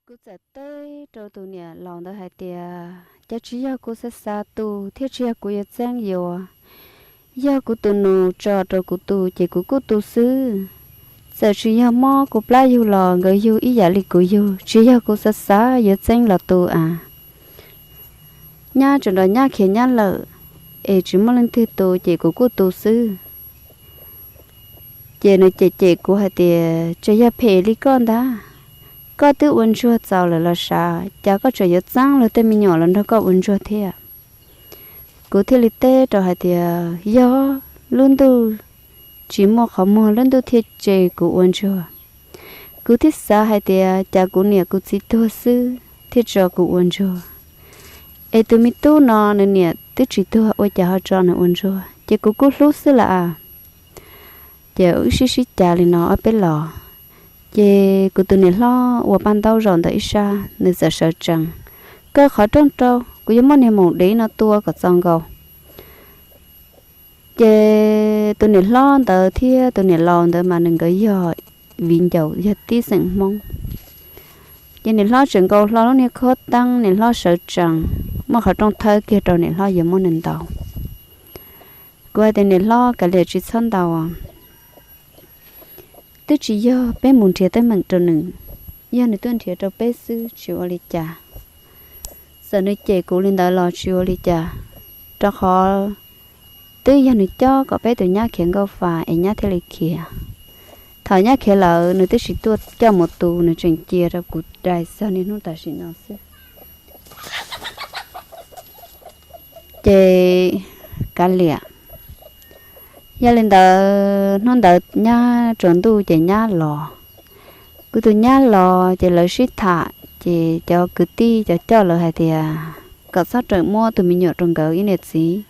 Kuv txawm teb rau tus niam laus ntawd hais tias, cas tsis yog kuv xav xav tu thiab tsis yog kuv yuav txeeb yuav, yog kuv tus nus tso rau kuv tu ces kuv kuj tu xwb. Txawm tsis yog mob kuv plab yug los nkawd yug ib yam li kuv yug, tsis yog kuv xav xav yuav txeeb los tu a. Nyab tseem nrog nyab khiav nyab lawm, es tsis muaj leej twg tu ces kuv kuj tu xwb. Ces nws cem cem kuv hais tias, tseem yog phem li koj ntag, koj twb ua ntsuag txaus lawm los sav, cas koj tseem yuav txeeb luag tej me nyuam los nrog koj ua ntsuag thiab? Kuv thiaj li teb rau hais tias, yog lub ntuj tsis muaj qhov muag lub ntuj thiaj tse kuv ua ntsuag. Kuv thiaj xav hais tias cas kuv niam kuv txiv tuag xwb thiaj tso kuv ua ntsuag, es tus me tub no nws niam twb tsis tuag ua cas ho tso nws ua ntsuag, ces kuv kuj hlub xwb lawm a. Ces wb sib sib cav li no ob peb los, ces kuv tus niam hlob ua paj ntaub zaum ntawm ib sab, nws txawm sawv tsees, kaw qhov rooj rau, kuv yuav muab niag maum dev no tua kom txaus nkaus. Ces tus niam hlob ntawd thiab tus niam laus ntawd mas nws nkawd yog viv ncaus yog tib xeem Hmoob. Ces niam hlob tseem nkaus hlo lub niag khob teeb, niam hlob sawv tsees, muab qhov rooj thawb kiag rau niam hlob yuav muab nws ntaus. Kuv hais tias, niam hlob, kav liam tsis txhob ntaus, twb tsis yog peb mus nrhiav teeb meem rau nws, yog nws tuaj nrhiav rau peb xwb tsis ua li cas. Txawm nws cem kuv li ntawd los tsis ua li cas, rau qhov twb yog nws cob kom peb tus nyab khiav nkauj fa es nyab thiaj li khiav. Thaum nyab khiav lawm nws twb tsis tuaj coj mus tu, nws tseem cia rau kuv dai txog niaj hnub tam sim no xwb. Ces kav liam. Yog li ntawd hnub ntawd nyab tsaus ntuj ces nyab los. Kuv tus nyab los ces lawv sib tham, ces cov kwv tij cov coj lawv hais tias kom txhob rawm muab tus me nyuam rau nkawd ib niam txiv,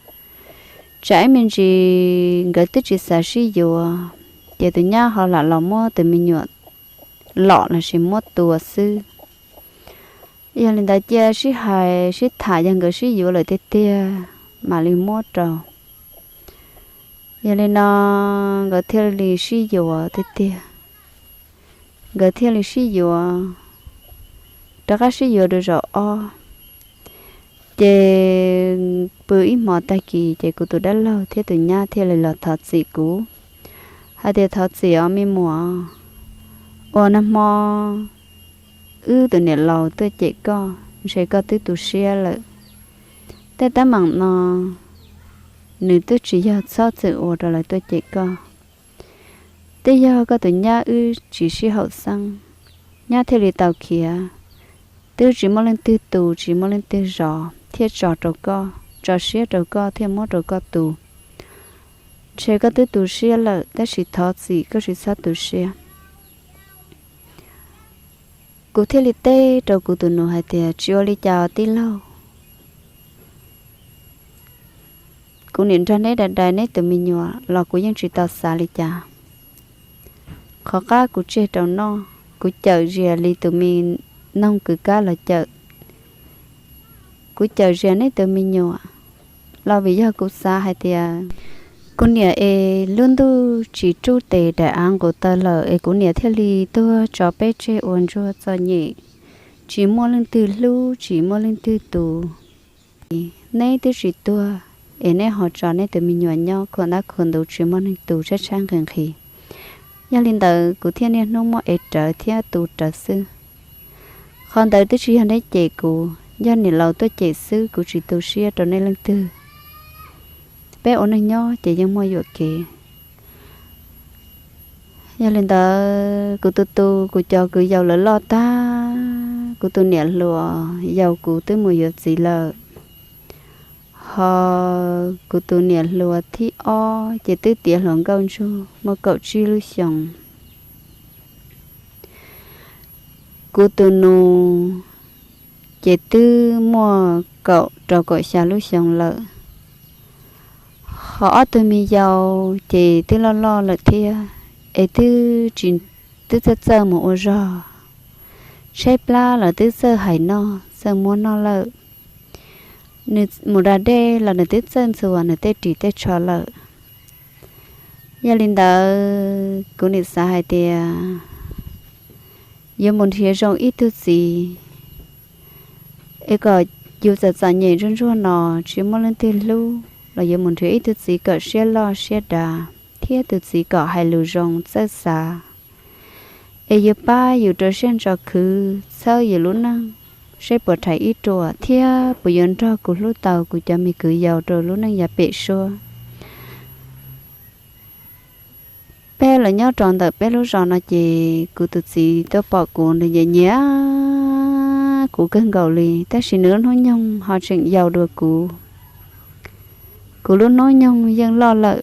tsam ib me ntsis nkawd twb tsis xav sib yuav, ces tus nyab ho lam los muab tus me nyuam lom lossis muab tua xwb. Yog li ntawd cia sib hais sib tham, yog nkawd sib yuav lawm tiag tiag mam li muab rau. Yog li no nkawd thiaj li sib yuav tiag tiag. Nkawd thiaj li sib yuav, rov qab sib yuav rau zaum ob. Ces pw ib hmo tag kis ces kuv tus dab laug thiab tus nyab thiaj li los thov txim kuv hais tias, thov txim os me muam, uas nag hmo wb tus niam laus tuaj cem koj, ntshe koj twb tu siab lawm. Tej teeb meem no nws twb tsis yog txhob txwm ua rau lawv tuaj cem koj, twb yog koj tus nyab wb tsis sib haum xeeb, nyab thiaj li tau khiav. Twb tsis muaj leej twg tu tsis muaj leej twg zov thiaj tso rau koj, tso siab rau koj thiaj muab rau koj tu. Ntshe koj twb tu siab lawm tab sis thov txim koj tsis txhob tu siab. Kuv thiaj li teb rau kuv tus nus hais tias, tsis ua li cas tij laug. Kuv niam nrog neb dai dai neb tus me nyuam los kuv yeej tsis tau xav li cas. Qhov qab kuv tseg rau noj, kuv cawm zias li tus me noog kwv kab los cawm. Kuv cawm zias neb tus me nyuam los vim yog kuv xav hais tias kuv niam es lub ntuj tsis rub tes daim av nqus taw lawm es kuv niam thiaj li tuag tso peb tseg ua ntsuag txom nyem, tsis muaj leej twg hlub tsis muaj leej twg tu. Neb twb tsis tuag es neb ho tso neb tus me nyuam nyob khuam ntab khuam ntuv tsis muaj neeg tu tshaib tshaib nqhis nqhis. Yog li ntawd kuv thiaj niaj hnub muab ev rawv thiab tu rawv xwb. Qhov ntawd twb tsis yog neb cem kuv, yog niam laus tuaj cem xwb, kuv tsis tu siab rau nej leej twg. Peb ua neej nyob ces yeej muaj yuam kev. Yog li ntawd kuv tus tu, kuv cov kwv yaus lawv loj tag, kuv tus niam hluas yaus kuv twb mus yuav txiv lawm. Ho kuv tus niam hluas thib ob ces twb tiav hluas nkauj ntsug muaj kaum tsib lub xyoos. Kuv tus nus ces twb muaj kaum rau kaum xya lub xyoos lawm. Ho ob tug me yau ces twb loj loj lawm thiab, es twb tsis, twb txawj txawj mus ua zog, tshaib plab los twb txawj hais noj txawj muab noj lawm. Nws mus da dej los nws twb txawj ntxuas nws tej ris tej tsho lawm. Yog li ntawd kuv nim xav hais tias yuav mus nrhiav zoo ib tug txiv es kom yus txom txom nyem ntsuag ntsuag no tsis muaj leej twg hlub, los yuav mus nrhiav ib tug txiv kom siab loj siab dav thiab tus txiv kom hais lus zoo txawj xav, es yuav pab yus rau siab ntso khwv txhawb yus lub neej, seb puas rhais ib ruam thiab puas yuav nrog kuv hlub tau kuv cov me kwv yau rau lub neej yav pem suab. Peb los nyob rau ntawm peb lub zos no ces kuv tus txiv tuaj pom kuv nws nyiam nyiam kuv kawg nkaus li, tab sis nws lub hnub nyoog ho tseem yau dua kuv. Kuv lub hnub nyoog yeej loj lawm.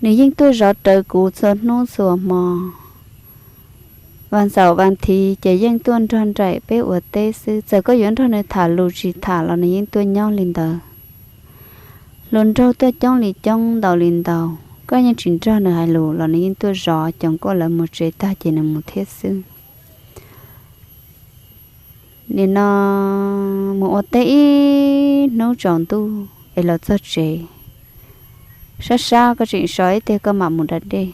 Nws yeej tuaj zov rawv kuv txhua hnub txhua hmo. Vas ntxaum vas thiv ces yeej tuaj nrog nraim peb ua teb xwb. Txawm koj yuav nrog nws tham lus tsis tham los nws yeej tuaj nyob li ntawd. Hluas nraug tuaj coob li coob, ntau li ntau, koj yeej tsis nrog nws hais lus los nws yeej tuaj zov, coom kuj lawv mus tsev tag ces nws mus thiab xwb. Nim no mus ua teb ib hnub tsaus ntuj es los txog tsev, sab sab koj tseem so ib teg koj mam mus da dej.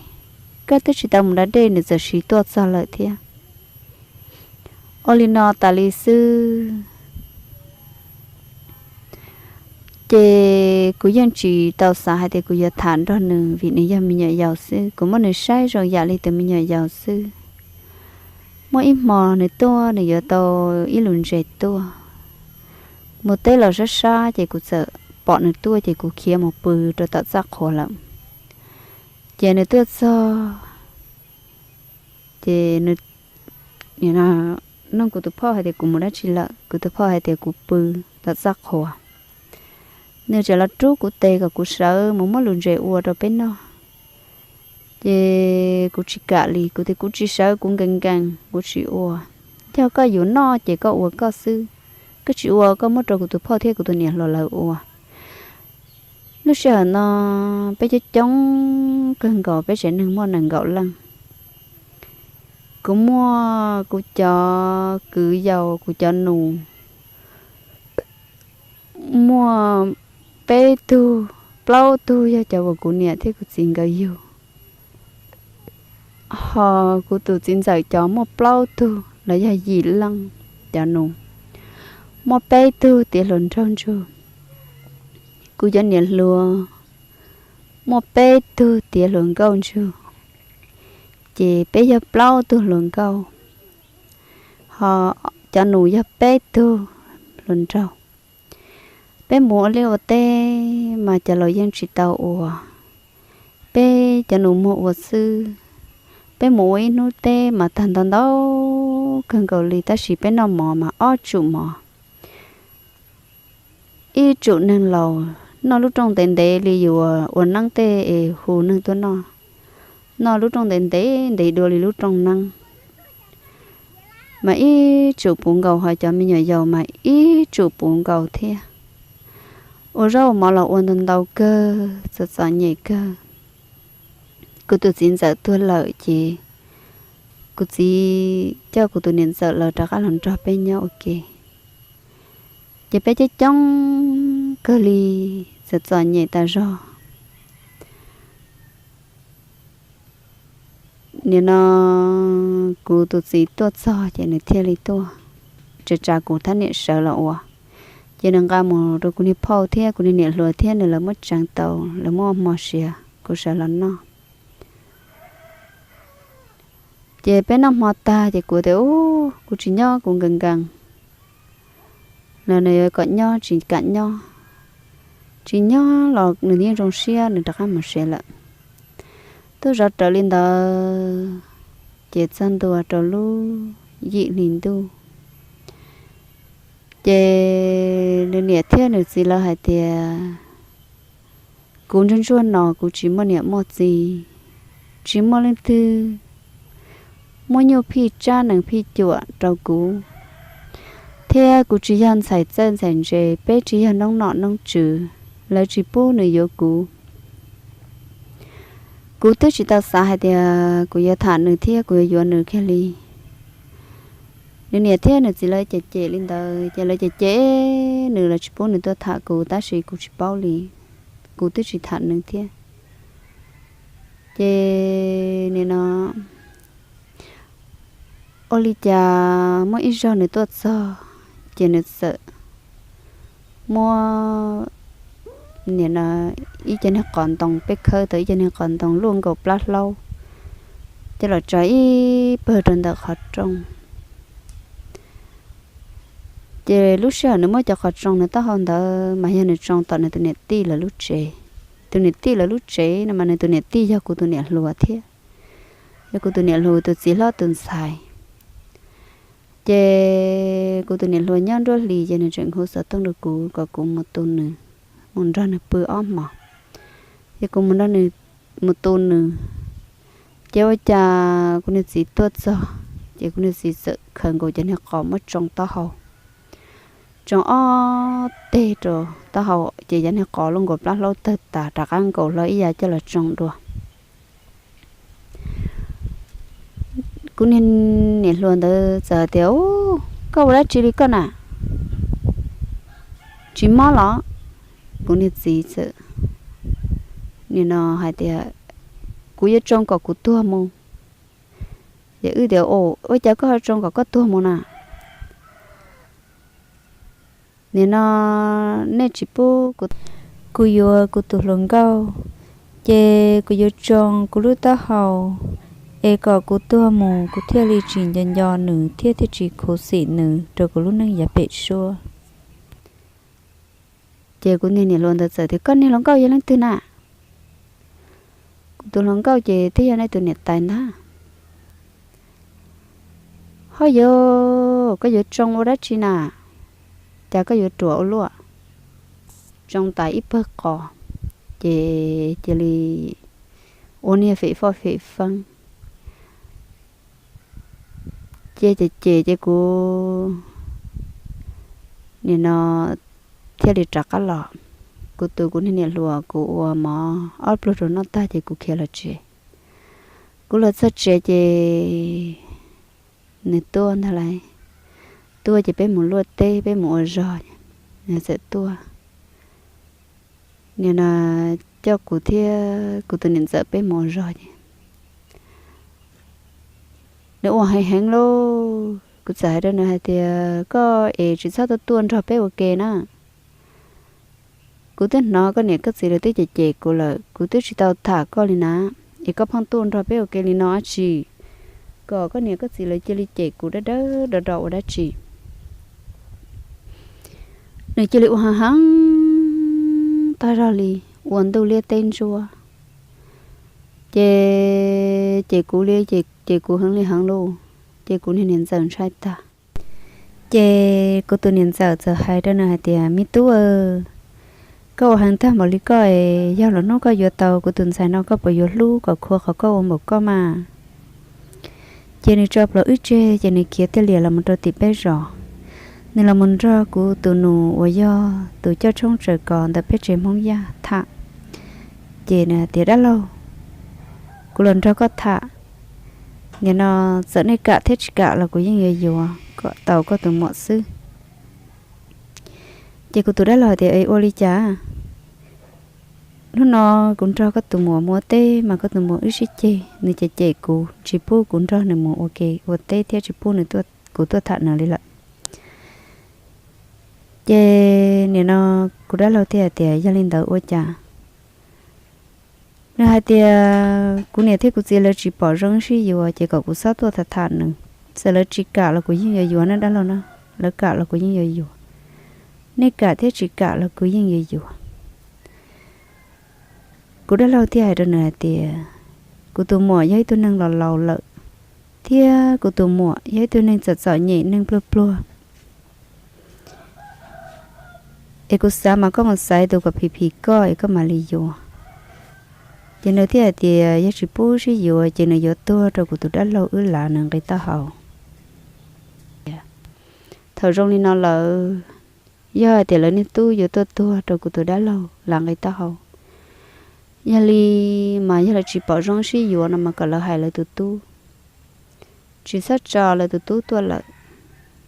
Koj twb tsis tau mus da dej nws txawm siv tuaj txog lawm thiab. Ua li no tas li xwb. Ces kuv yeej tsis tau xav hais tias kuv yuav tham nrog nws vim nws yog me nyuam yaus xwb, kuv muab nws saib zoo yam li tus me nyuam yaus xwb. Muaj ib hmo nws tuaj nws yuav tau ib lus ntses tuaj. Mus teb los sab sab ces kuv txawm pom nws tuaj ces kuv khiav mus pw rau tom txaj qhua lawm. Ces nws tuaj txog ces nws nug kuv tus phauj hais tias kuv mus dab tsi lawm, kuv tus phauj hais tias kuv pw tom txaj qhua. Nws tseem los rub kuv tes kom kuv sawv mus muab lus ntses ua rau peb noj. Ces kuv tsis kam li, kuv tias kuv tsis sawv, kuv nkees nkees kuv tsis ua. Yog koj yuav noj ces koj ua koj xwb, koj tsis ua koj muab rau kuv tus phauj thiab kuv tus niam hluas lawv ua. Lub sij hawm no peb coob coob kawg nkaus, peb tsev neeg muaj nees nkaum leej. Kuv muaj kuv cov kwv yau, kuv cov nus, muaj peb tug, plaub tug yog cov uas kuv niam thiab kuv txiv nkawd yug. Ho kuv tus txiv ntxawm cov muaj plaub tug los yog yim leej cov nus, muaj peb tug tiav hluas nraug ntsug. Kuv cov niam hluas muaj peb tug tiav hluas nkauj ntsug, ces peb yog plaub tug hluas nkauj, ho cov nus yog peb tug hluas nraug. Peb mus ua liaj ua teb mas cov laus yeej tsis tau ua, peb cov nus muag ua xwb. Peb mus ua ib hnub teb mas tag ntau ntau kawg nkaus li, tab sis peb noj mov mas ob tsum mov. Ib tsum neeg laus noj lub rooj ntev ntev li yus ua neeb tej es hu neeg tuaj noj, noj lub rooj ntev ntev ntev dua li lub rooj neeb, mas ib tsum puv nkaus, ho cov me nyuam yaus mas ib tsum puv nkaus thiab. Ua zaub ua mov los ua ntau ntau kawg, txom txom nyem kawg. Kuv tus txiv ntxawm tuag lawm ces kuv txiv coj kuv tus niam ntxawm lawv rov qab los nrog peb nyob ua ke. Ces peb coob coob kawg li, txom txom nyem tas zog. Nim no kuv tus txiv tuaj txog ces nws thiaj li tuaj tsa tsa kuv thab niam sawv los ua. Ces nws nqa mus rau kuv niag phauj thiab kuv niag niam hluas thiab nws lawv muab tseev tau, lawv muab ua hmo siav kuv sawv los noj. Ces peb noj hmo tag ces kuv tias, Ub, kuv tsis nyob, kuv nkees nkees. Nws yuav kom nyob tsis kam nyob, tsis nyob los nws yeej zoo siab, nws rov qab mus siav lawm. Twb zov rawv li ntawd, ces txog ntua rau lub yim hli ntuj, ces nws niam thiab nws txiv lawv hais tias, kuv ntsuag ntsuag no kuv tsis muaj niam muaj txiv, tsis muaj leej twg muaj nyuj phij tsab nees phij cuam rau kuv, thiab kuv tsis yog ntxhais txawj ntxhais ntse, peb tsis yog noob nom noob tswv, lawv tsis pub nws yuav kuv. Kuv twb tsis tau xav hais tias kuv yuav tham nws thiab kuv yuav yuav nws kiag li. Nws niam thiab nws txiv lawv cem cem li ntawd, ces lawv cem cem nws, lawv tsis pub nws tuaj tham kuv, tab sis kuv tsis paub li, kuv twb tsis tham nws thiab. Ces nim no Ua li cas muaj ib zaug nws tuaj txog, ces nws txawm muab nim no ib co niag qos ntoo, peb khawb tau ib co niag qos ntoo luaj nkaus plab hlaub, coj los tso ib pawg rau ntawm qhov rooj. Ces lub sij hawm nws muab cov qos tsoo nws taub hau ntawd mas yog nws tsoo tom nws tus niam tij lawv lub tsev. Tus niam tij lawv lub tsev no mas nws tus niam tij yog kuv tus niam hluas thiab, yog kuv tus niam hluas tus txiv hlob tus ntxhais. Ces kuv tus niam hluas nyob nruab hlis ces nws tseem hu xov tooj rau kuv kom kuv mus tu nws, mus nrog nws pw ob hmos. Ces kuv mus nrog nws, mus tu nws, ces ua cas kuv niag txiv tuaj txog, ces kuv niag txiv txawm khaws nkaus cov niag qos muab tsoo taub hau, tsoo ob teg rau taub hau, ces cov niag qos luaj nkaus plab hlaub tawg tas, rov qab nkaus hlo ib yav coj los tsoo dua. Kuv niag niam hluas ntawd txawm hais tias, Ub, koj ua dab tsi li koj na? Tsis mob los? Kuv niag txiv txawm nim no hais tias, Kuv yuav tsoo kom kuv tuag mus. Ces wb tias, Ua cas koj ho tsoo kom koj tuag mus na? Nim no nej tsis pub kuv, kuv yuav kuv tus hluas nkauj, ces kuv yuav tsoo kuv lub taub hau es kom kuv tuag mus, kuv thiaj li tsis nco nco nws thiab thiaj tsis khuv xim nws rau kuv lub neej yav pem suab. Ces kuv niag niam hluas ntawd txawm tias, Koj niag hluas nkauj yog leej twg na? Kuv tus hluas nkauj ces twb yog nej tus niam tais ntag. Ho yog koj yuav tsoo ua dab tsi na? Cas koj yuav ruam ua luaj? Tsoo tas ib pawg qos, ces cia li ua niag fem foj fem feeb. Ces cem cem ces kuv nim no thiaj li rov qab los. Kuv tus, kuv niag niam hluas kuv ua mov ob pluag rau noj tag ces kuv khiav los tsev. Kuv los txog tsev ces nws tuaj ntag lauj. Tuaj ces peb mus luaj teb, peb mus ua zog, nws txawm tuaj. Nim no coj kuv thiab kuv tus niam ntxawm peb mus ua zog ces nws ua heev heev lauj. Kuv txawm hais rau nws hais tias, Koj es tsis txhob tuaj tuaj nrog peb ua ke na. Kuv twb hnov koj niam koj txiv lawv twb cem cem kuv lawm, kuv twb tsis tau tham koj li na, es koj pheej tuaj nrog peb ua ke li no dab tsi? Kom koj niam koj txiv lawv cia li cem kuv dawb dawb do do ua dab tsi? Nws cia li ua heev heev tag zog li, ua ntuj liab teb ntsuab, ces cem kuv li, ces cem kuv heev li heev lauj, ces kuv niag niam ntxawm ntshai tag. Ces kuv tus niam ntxawm txawm hais rau nws hais tias, Me tub, koj ua heev tag npaum li koj es yog lwm hnub koj yuav tau kuv tus ntxhais no koj puas yuav hlub kom khua qhov koj ua npaum koj mas? Ces nws tso plaws wb tseg ces nws khiav tiaj lias los mus rau tim peb zos. Nws los mus nrog kuv tus nus uas yog tus coj tshoob tsaws kos ntawm peb tsev Hmoob Yaj tham. Ces nws hais tias, Dab laug, kuv los nrog koj tham, nim no txawm nej kam thiab tsis kam los kuv yeej yuav yuav kom tau koj tus muam xwb. Ces kuv tus dab laug hais tias, Es ua li cas? Hnub no kuv nrog koj tus muam mus ua teb mas koj tus muam wb sib ceg, nws cem cem kuv, tsis pub kuv nrog nws mus ua ke ua teb thiab tsis pub nws, kuv tuaj tham nws li lawm. Ces nim no kuv dab laug thiaj hais tias, Yog li ntawd ua cas? Nws hais tias, Kuv niam thiab kuv txiv lawv tsis pom zoo sib yuav ces kom kuv txhob tuaj tham tham nws. Txawm lawv tsis kam los kuv yeej yuav yuav na dab laug na, lawv kam los kuv yeej yuav yuav. Nej kam thiab tsis kam los kuv yeej yuav yuav. Kuv dab laug thiaj hais rau nws hais tias, Kuv tus muam yog ib tug neeg laus laus lawm, thiab kuv tus muam yog ib tug neeg txom txom nyem, neeg pluag pluag, es kuv xav mas koj mus xaiv tus kom phim phim koj es koj mam li yuav. Ces nws thiaj hais tias yog tsis pub sib yuav ces nws yuav tuag rau kuv tus dab laug wb lav nws nqi taub hau. Thaum zoo li no lawm, yog hais tias lawv niag tub yuav tuaj tuag rau kuv tus dab laug lav nqi taub hau, yog li mas yog lawv tsis pom zoo sib yuav no mas kom lawv hais lawv tus tub, tsis txhob tso lawv tus tub tuaj lawm.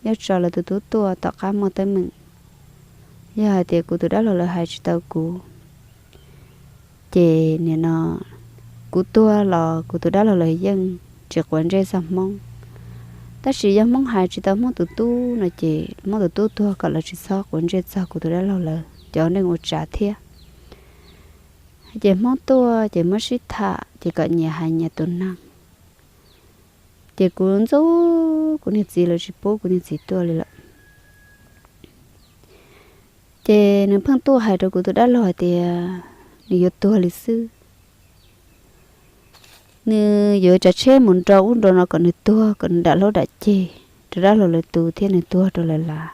Yog tso lawv tus tub tuaj tom qab muaj teeb meem, yog hais tias kuv tus dab laug lawv hais tsis tau kuv, ces nim no kuv tuag los kuv tus dab laug lawv yeej tsis quav ntsej txog Hmoob. Tab sis yog Hmoob hais tsis tau Hmoob tus tub no ces Hmoob tus tub tuag kom lawv tsis txhob quav ntsej txog kuv tus dab laug lawv cov neej ua tsav thiab. Ces Hmoob tuaj ces muab sib tham ces kom nyias hais nyias tus neeg. Ces kuv ntxub kuv niag txiv lawv tsis pub kuv niag txiv tuaj li lawm. Ces nws pheej tuaj hais rau kuv tus dab laug hais tias nws yuav tuag li xwb. Nws yuav tsav tsheb mus nrau ub nrau no kom nws tuag, kom nws dam hlaub dam ceg rau dab laug lawv tus thiab nws tuag rau lawv lav.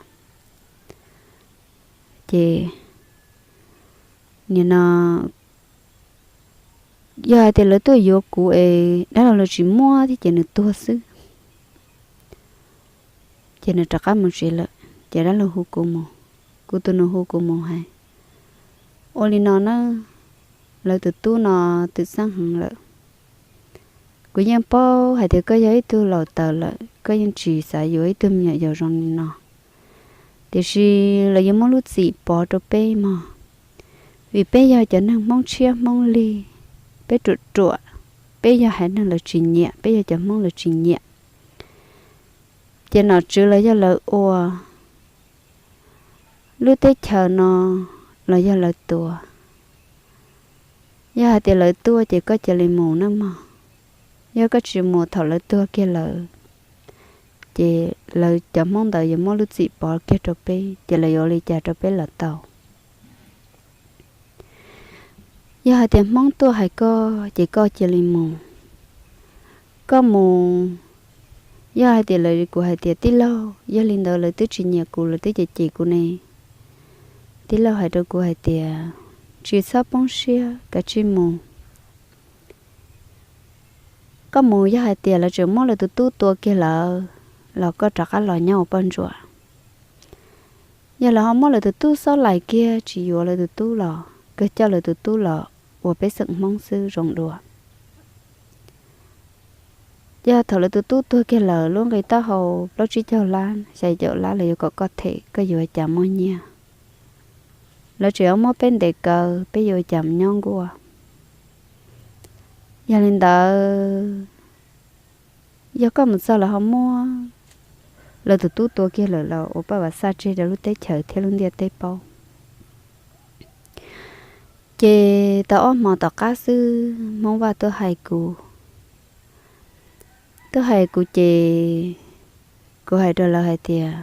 Ces nim no yog hais tias lawv tuaj yuav kuv es dab laug lawv tsis muab thiab ces nws tuag xwb. Ces nws rov qab mus tsev lawm, ces dab laug hu kuv mus, kuv tus nus hu kuv mus hais, ua li no na, lawv tus tub no twm txeeb heev lawm. Kuv yeej paub hais tias koj yog ib tug laus tawv lawm, koj yeej tsis xav yuav ib tug me nyuam yaus zoo li no. Tiam sis lawv yuav muab lub txim pov rau peb mog, vim peb yog cov neeg Hmoob tshiab Hmoob lig, peb ruam ruam, peb yog haiv neeg lawv tsis nyiam, peb yog cov Hmoob lawv tsis nyiam. Ces nom tswv los yog lawv ua, lub teb chaws no los yog lawv tua. Yog hais tias lawv tuaj ces koj cia li mus nawb mog. Yog koj tsis mus thaum lawv tuag kiag lawm, ces lawv cov Hmoob ntawd yuav muab lub txim pov kiag rau peb, ces lawv yuav ua li cas rau peb los tau. Yog hais tias Hmoob tuaj hais koj ces koj cia li mus. Koj mus, yog hais tias lawv, kuv hais tias tij laug, yog li ntawd lawv twb tsis nyiam kuv, lawv twb cem cem kuv ne. Tij laug hais rau kuv hais tias tsis txhob poob siab, kav tsij mus. Koj mus yog hais tias lawv tseem muab lawv tus tub tua kiag lawm los koj rov qab los nyob ua poj ntsuam. Yog lawv ho muab lawv tus tub xob laim kiag tsis yuav lawv tus tub los kawg coj lawv tus tub los ua pej xeem Hmoob xwb zoo dua. Yog thaum lawv tus tub tuag kiag lawm lub nqi taub hau plaub tsib caug lab xya caum lab lawv yuav kom koj them, koj yuav cas muaj nyiaj. Lawv tseem yuav muab peb ntes kaw, peb yuav cas mus nyob nkuaj. Yog li ntawd, yog koj mus txog lawv ho muab lawv tus tub tua kiag lawm los ua paj vas xaj tseg rau lub teb chaws thiab lub ntiaj teb paub. Ces tau ob hmo tom qab xwb Hmoob Vaj tuaj hais kuv, tuaj hais kuv ces kuv hais rau lawv hais tias,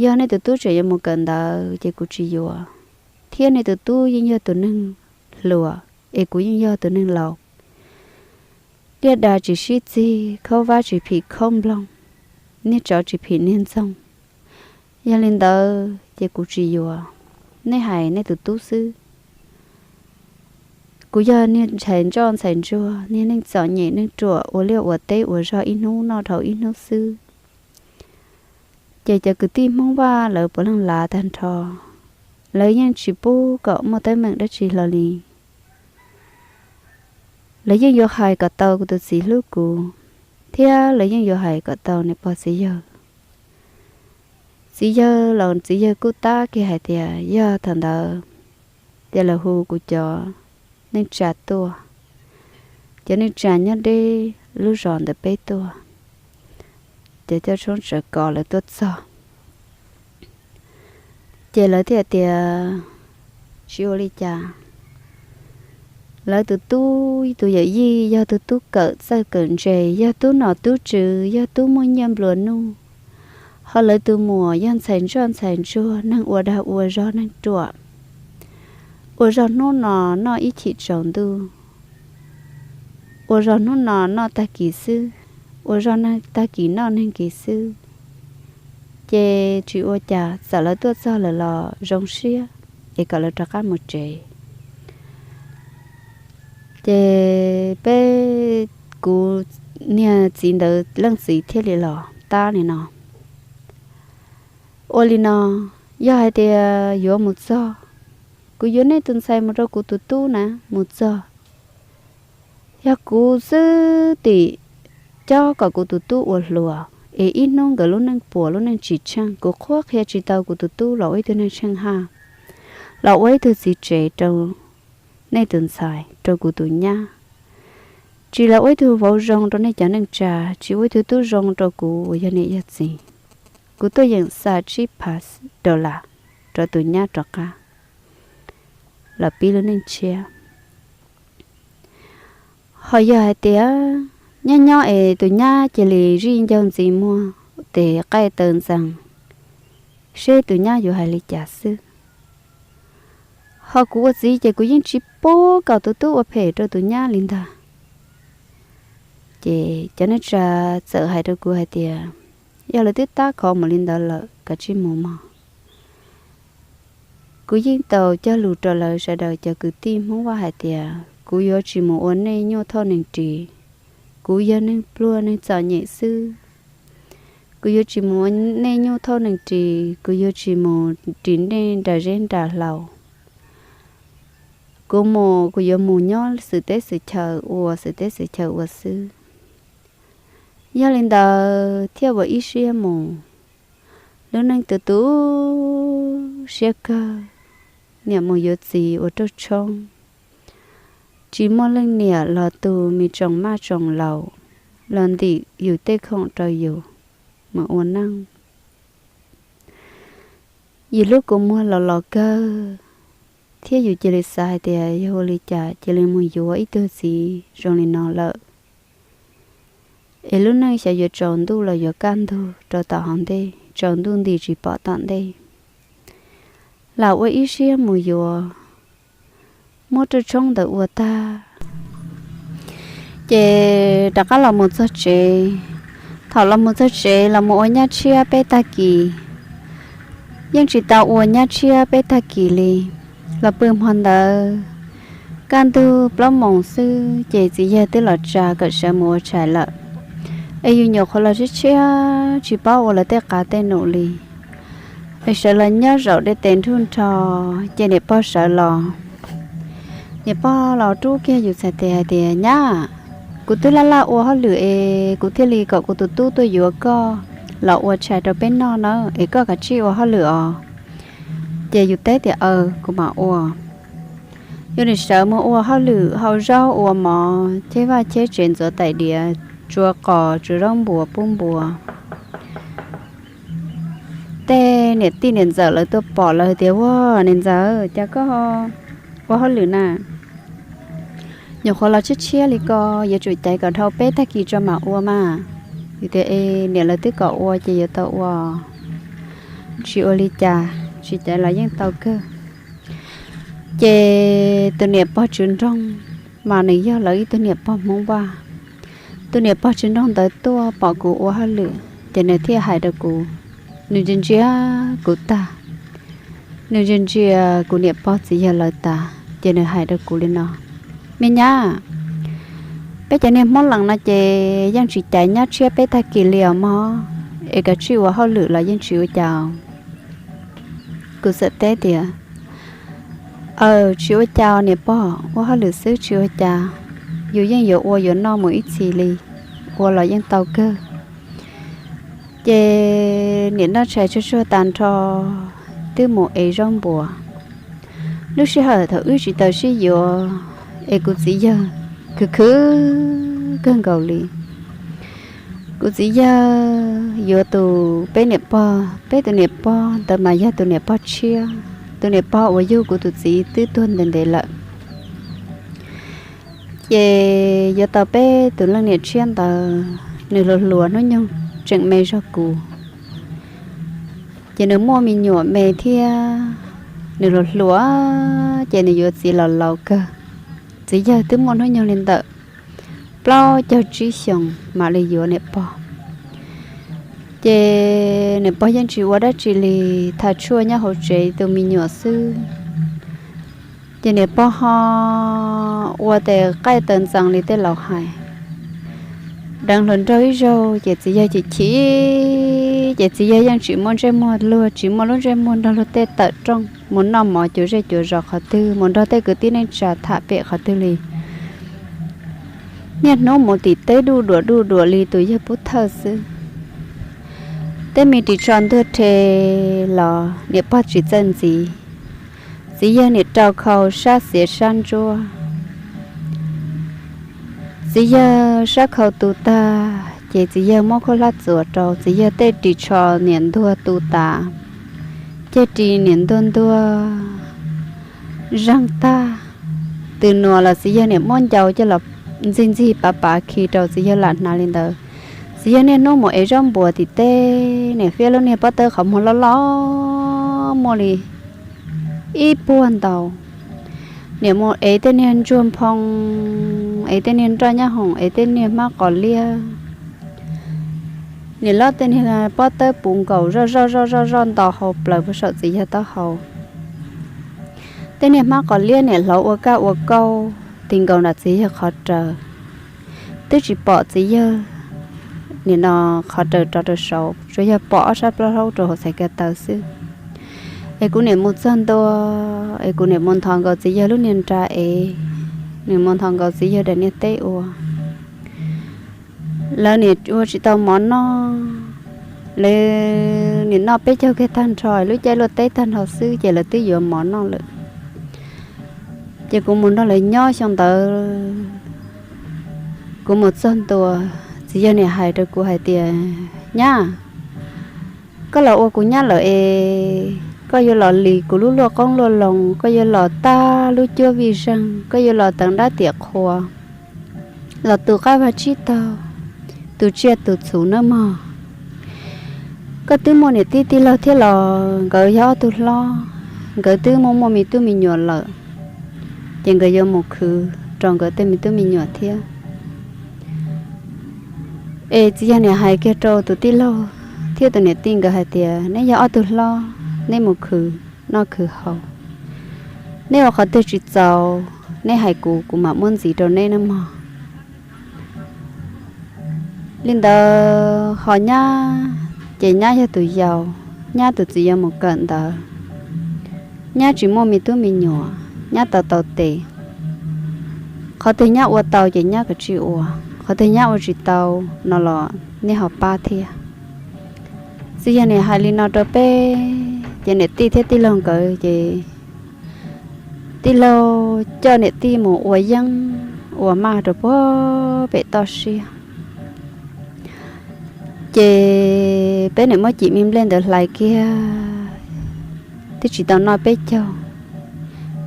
yog nej tus tub tseem yuav mus kawm ntawv ces kuv tsis yuav, thiab nej tus tub yeej yog tus neeg hluas es kuv yeej yog tus neeg laus. Liaj da tsis sib txig, khaub vab tsis phim khaub nploog, niag tsov tsis phim niag ntxoog. Yog li ntawd ces kuv tsis yuav, nej hais nej tus tub xwb. Kuv yog niag ntxhais ntsoj ntxhais ntsuag, niag neej txom nyem neej ruam ua liaj ua teb ua zog ib hnub noj dhau ib hnub xwb. Ces cov kwv tij Hmoob Vaj lawv puav leej lav tag nrho, lawv yeej tsis pub kom muaj teeb meem dab tsi hlo li. Lawv yeej yuav hais kom tau kuv tus txiv hlub kuv, thiab lawv yeej yuav hais kom tau niam pog txiv yawg. Txiv yawg los txiv yawg kuj tab kiag hais tias yog thaum ntawd ces lawv hu kuv cov neej tsa tuaj, cov neej tsa nyob deb lub zos ntawm peb tuaj, ces coj tshoob tsawv kos lawv tuaj txog. Ces lawv thiaj tias tsis ua li cas. Lawv tus tub, tus yawm yij yog tus tub kawm txawj kawm ntse, yog tub nom tub tswv, yog tub muaj nyiaj nplua nuj. Ho lawv tus muam yog ntxhais ntsoj ntxhais ntsuag, neeg ua dag ua zog neeg ruam, ua zog hnub no noj ib chim tsaus ntuj, ua zog hnub no noj tag kis xwb, ua zog neeg tag kis noj neeg kis xwb. Ces tsis ua cas, txawm lawv tuaj txog lawm los zoo siab es kom lawv rov qab mus tsev. Ces peb, kuv niag txiv ntawd leej txiv thiaj li los tab li no, ua li no, yog hais tias yuav mus txog, kuv yuav nej tus ntxhais mus rau kuv tus tub na mus txog. Yog kuv xwb tim cob kom kuv tus tub ua hluas es ib hnub nkawd lub neej puas lub neej tsis tsheej, kuv qhuab qhia tsis tau kuv tus tub los ua ib tug neeg tsheej haj, los ua ib tug txiv tsev rau nej tus ntxhais, rau kuv tus nyab. Tsis los ua ib tug vauv zoo rau nej cov neej tsa, tsis ua ib tug tub zoo rau kuv uas yog niam yog txiv. Kuv tuaj yeem xa tsib phav dollar rau tus nyab rov qab los pib lub neej tshiab. Ho yog hais tias nyob nyob es tus nyab cia li zij ncauj ntxiv muag tes qaij taw ntxees, seb tus nyab yuav hais li cas xwb. Ho kuv ua txiv ces kuv yeej tsis pub kom tus tub ua phem rau tus nyab li ntag. Ces cov neej tsa txawm hais rau kuv hais tias, yog lawv twb tab khov mus li ntawd lawm, kav tsij mus mog. Kuv yeej tau cog lus rau lawv sawv daws cov kwv tij Hmoob Vaj hais tias, kuv yuav tsis mus ua nej nyuaj thauj neeg ris. Kuv yog neeg pluag neeg txom nyem xwb. Kuv yuav tsis mus ua nej nyuaj thauj neeg ris, kuv yuav tsis mus ris nej nra zeb nra hlau. Kuv mus, kuv yuav mus nyob xwm teb xwm chaw, ua xwm teb xwm chaw ua xwb. Yog li ntawd thiaj ua ib siab mus. Lub neej tu tu siab kawg, niam mus yuav txiv ua rauj tshoob, tsis muaj leej niam los tu me tsoom maj tsoom laus los ntim yus tej khoom rau yus mus ua neej. Yus lub kua muag los los kawg, thiab yus cia li xav hais tias yog ua li cas cia li mus yuav ib tug txiv zoo li no lawm, es lub neej xyov yuav tsaus ntuj los yuav kaj ntug rau tom hauv ntej, tsaus ntuj nti tsis pom tom ntej. Lam ua ib siab mus yuav, muab rauj tshoob ntawd ua tag, ces rov qab los mus txog tsev. Thaum los mus txog tsev los mus ua nyab tshiab peb tag kis, yeej tsis tau ua nyab tshiab peb tag kis li. Los pw hmo ntawd, kaj ntug plaub moos xwb ces txiv yawg twb los tsa kom sawv mus ua tshais lawm. Es yus nyuam qhuav los tshiab tshiab tsis paub ua lawv tej qav tej num li, es sawv los nyob zaum dej tes nruj nrho, ces niam pog sawv los. Niam pog los rub kiag yus txhais tes hais tias, nyab, kuv twb laj laj ua hauj lwm es kuv thiaj li kom kuv tus tub tuaj yuav koj los ua tshais rau peb noj na, es koj kav tsij ua hauj lwm os. Ces yus teb tias, aw, kuv mam ua. Yus nim sawv mus ua hauj lwm, hau zaub, ua mov, cheb vaj cheb tsev, ntxuav tais diav, tsua qos, tsua zaub npua pub npua. Tej niam tij niam ntxawm lawv tuaj pom lawv tias, ua, niam ntxawm, cas koj ua hauj lwm na, nyuam qhuav los tshiab tshiab li ko, yuav tsum caiv kom dhau peb tag kis tso mam ua mas. Yus tias, e, niam lawv twb kom ua ces yuav tau ua, tsis ua li cas, tsis caiv los yeej tau kawg. Ces tus niam pog Tswv Nroog mas nws yog lawv ib tug niam pog Hmoob Vaj. Tus niam pog Tswv Nroog ntawd tuaj pom kuv ua hauj lwm ces nws thiaj hais rau kuv, nws ntsia ntsia kuv tag, nws ntsia ntsia kuv niam pog txiv yawg lawv tas ces nws hais rau kuv li no, me nyab, peb cov niag Hmoob Lees no ces yeej tsis caiv nyab tshiab peb tag kis li os mog, es kav tsij ua hauj lwm los yeej tsis ua cas. Kuv txawm teb tias, aw, tsis ua cas niam pog, ua hauj lwm xwb tsis ua cas, yus yeej yuav ua yuav noj mus ib txhis li, ua los yeej tau kawg. Ces niam noj tshais tsuag tsuag tas nrho, twb mus ev zaub npua. Lub sij hawm thaum wb tsis tau sib yuav es kuv txiv yawg khwv khwv kawg nkaus li. Kuv txiv yawg yuav tus peb niam pog, peb tus niam pog ntawd mas yog tus niam pog tshiab, tus niam pog uas yug kuv tus txiv twb tuag ntev ntev lawm. Ces yuav tau peb tus leej niam tshiab ntawd, nws hluas hluas hnub nyoog tseem me zog kuv, ces nws muaj me nyuam me thiab, nws hluas hluas ces nws yuav txiv los laus kawg. Txiv yawg twb muaj hnub nyoog li ntawm plaub caug tsib xyoos mam li yuav niam pog. Ces niam pog yeej tsis ua dab tsi li, tham tshuaj nyob hauv tsev tus me nyuam xwb. Ces niam pog ho ua tes qaij taw ntxees li tej laus hais. Deev hluas nraug ib zaug ces txiv yawg chim chim, ces txiv yawg yeej tsis muaj ntsej muag luag, tsis muaj lub ntsej muag nrog luag tej tawm rooj mus noj mov cuag zej cuag zos qhov twg, mus nrog tej kwv tij neej tsa tham pem qhov twg li. Niaj hnub mus tim teb duj duam duj duam li tus yawg pub thawj xwb. Tej me ris tsho ntuag rhe los niam pog tsis txawj ntxiv. Txiv yawg niam rau khau sab xiav sab ntsuab. Txiv yawg sab khau tu tag ces txiv yawg muab khaub hlab txuas rau, txiv yawg tej ris tsho niam ntuag tu tas, ces ris niam ntuag ntuag zeeg tag. Tws nuas los txiv yawg niam muab ncau coj los ntxig ntxig pav pav khi rau, txiv yawg lam hnav li ntawd. Txiv yawg niaj hnub mus ev zaub npuas tim teb, niam fiab lub niag pob tawb qhov muag loj loj muaj li ib puag ntau. Niam mus ev tej niag ntsuag nphoo, ev tej niag nroj nyab hoom, ev tej niag hmab qos liab. Niam lob tej niag pob tawb puv nkaus zoj zoj zoj zoj zoj nto hau plaws puag saum txiv yawg taub hau. Tej niag hmab qos liab niam hlauv ua kaj ua kauj ti nkaus nram txiv yawg qhov raws. Twb tsis pom txiv yawg nim no qhov raws rov rau saud, tsuas yog pom ob sab plaub hlaub rau hauv txhais ko taw xwb. Es kuv niam mus txog ntua, es kuv niam mus nthos nkaus txiv yawg lub niag nra ev, nws mus nthos nkaus txiv yawg daim niag teb ua. Lawv niam ua tsis tau mov noj, lawv niam noj peb caug kiag tag nrho, lub caij luaj teb tag nrho xwb ces lawv twb yuav mov noj lawm. Ces kuv mus nrog lawv nyob xyoo ntawd, kuv mus txog ntua, txiv yawg niam hais rau kuv hais tias, Nyab, koj los ua kuv nyab lawm es koj yuav los lis kuv lub luaj qoob luaj loo, koj yuav los tag lub cuab vij zeeg, koj yuav los teev dab tiam qhua, los tu qab vaj tsib taug, tu tsiaj tu txhu nawb mog. Koj twb muaj niam tij tij laug thiab los nkawd yog ob tug hlob, nkawd twb muaj muaj me tub me nyuam lawm, ces nkawd yuav mus khwv rau nkawd tej me tub me nyuam thiab. Es txiv yawg niam hais kiag rau tus tij laug thiab tus niam tij nkawd hais tias, Neb yog ob tug hlob, neb mus khwv noj khwv haus, neb ua qhov twg tsis txaus neb hais kuv, kuv mam muab ntxiv rau neb nawb mog. Li ntawd ho nyab ces nyab yog tus yau, nyab tus txiv yuav mus kawm ntawv, nyab tsis muaj me tub me nyuam, nyab tau tau tes. Qhov twg nyab ua tau ces nyab kav tsij ua, qhov twg nyab ua tsis tau no los nej ho pab thiab. Txiv yawg niam hais li no rau peb ces niam tij thiab tij laug nkawd ces tij laug coj niam tij mus ua yeeb ua maj rau puag pem toj siab. Ces peb niam muab cim me nplej ntawd hlais kiag, twb tsis tau noj peb caug,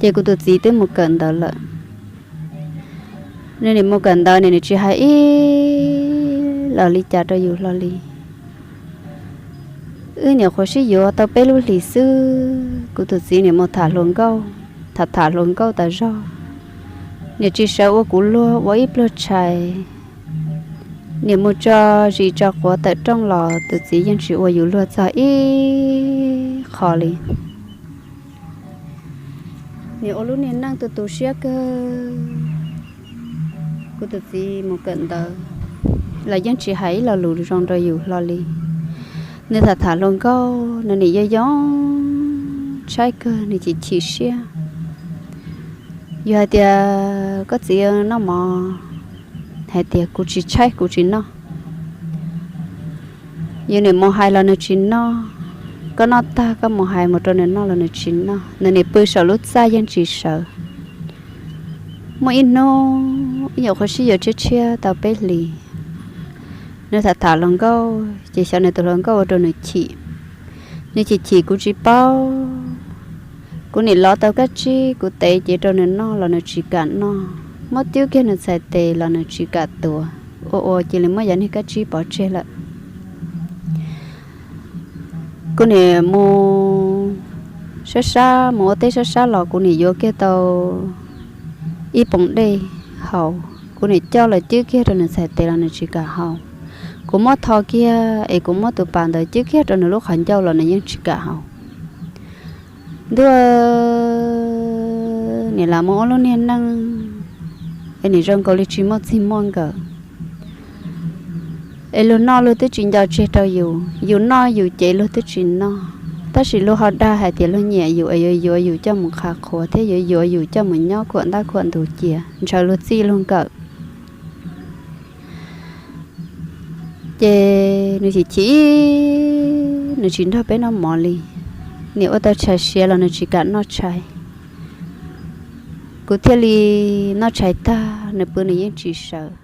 ces kuv tus txiv twb mus kawm ntawv lawm. Nws niam mus kawm ntawv, nws niam tsis hais ib los li cas rau yus hlo li. Wb nyuam qhuav sib yuav tau peb lub hlis xwb, kuv tus txiv niam mus tham hluas nkauj, tham tham hluas nkauj tas zog, niam tsis sawv ua kuv luag ua ib pluag tshais. Niam mus tso zis tso quav tawm rooj los tus txiv yeej tsis ua yus luag txog ib qho li. Niam ua lub niag neej tu tu siab kawg. Kuv tus txiv mus kawm ntawv los yeej tsis hais ib lo lus zoo rau yus hlo li. Nws tham tham hluas nkauj, nws niam yog yog tshaib kawg, nws chim chim siab. Yus hais tias, Koj txiv, noj mov. Hais tias, Kuv tsis tshaib, kuv tsis noj. Yus niam mus hais los nws tsis noj. Koj noj tag koj mus hais mus rau nws noj los nws tsis noj, nws niam pw saum lub txaj yeej tsis sawv. Muaj ib hnub, ib nyuam qhuav sib yuav tshiab tshiab tau peb hlis, nws tham tham hluas nkauj ces xyov nws tus hluas nkauj ua rau nws chim. Nws chim chim kuv tsis paub. Kuv niam lov tau kab tsib kuv tev cev rau nws noj los nws tsis kam noj, muab cwb kiag nws txhais tes los nws tsis kam tuav, ua ua cia li muab yav niag kab tsib pov tseg lawm. Kuv niam mus sab sab, mus ua teb sab sab los kuv niam yuav kiag tau ib poom dej haus, kuv niam coj los cwb kiag rau nws txhais tes los nws tsis kam haus. Kuv muab tho kiag es kuv muab tus pas ntawd cwb kiag rau nws lub qhov ncauj los nws yeej tsis kam haus. Ntuj, niam lam mus ua lub niag neej es niam zoo nkaus li tsis muaj txij muaj nkawm. Es luag noj luag twb tsis nco tseg rau yus, yus noj yus cev luag twb tsis noj, tab sis luag ho dag hais tias luag nyiam yus es yuav yuav yus coj mus qhav qhuas thiab yuav yuav yus coj mus nyob khuam ntab khuam ntug cia ntshaw luag txij luag nkawm. Ces nws chim chim, nws tsis nrog peb noj mov li. Niam ua tau tshais siav los nws tsis kam noj tshais. Kuv thiaj li noj tshais tag, nws pw nws yeej tsis sawv.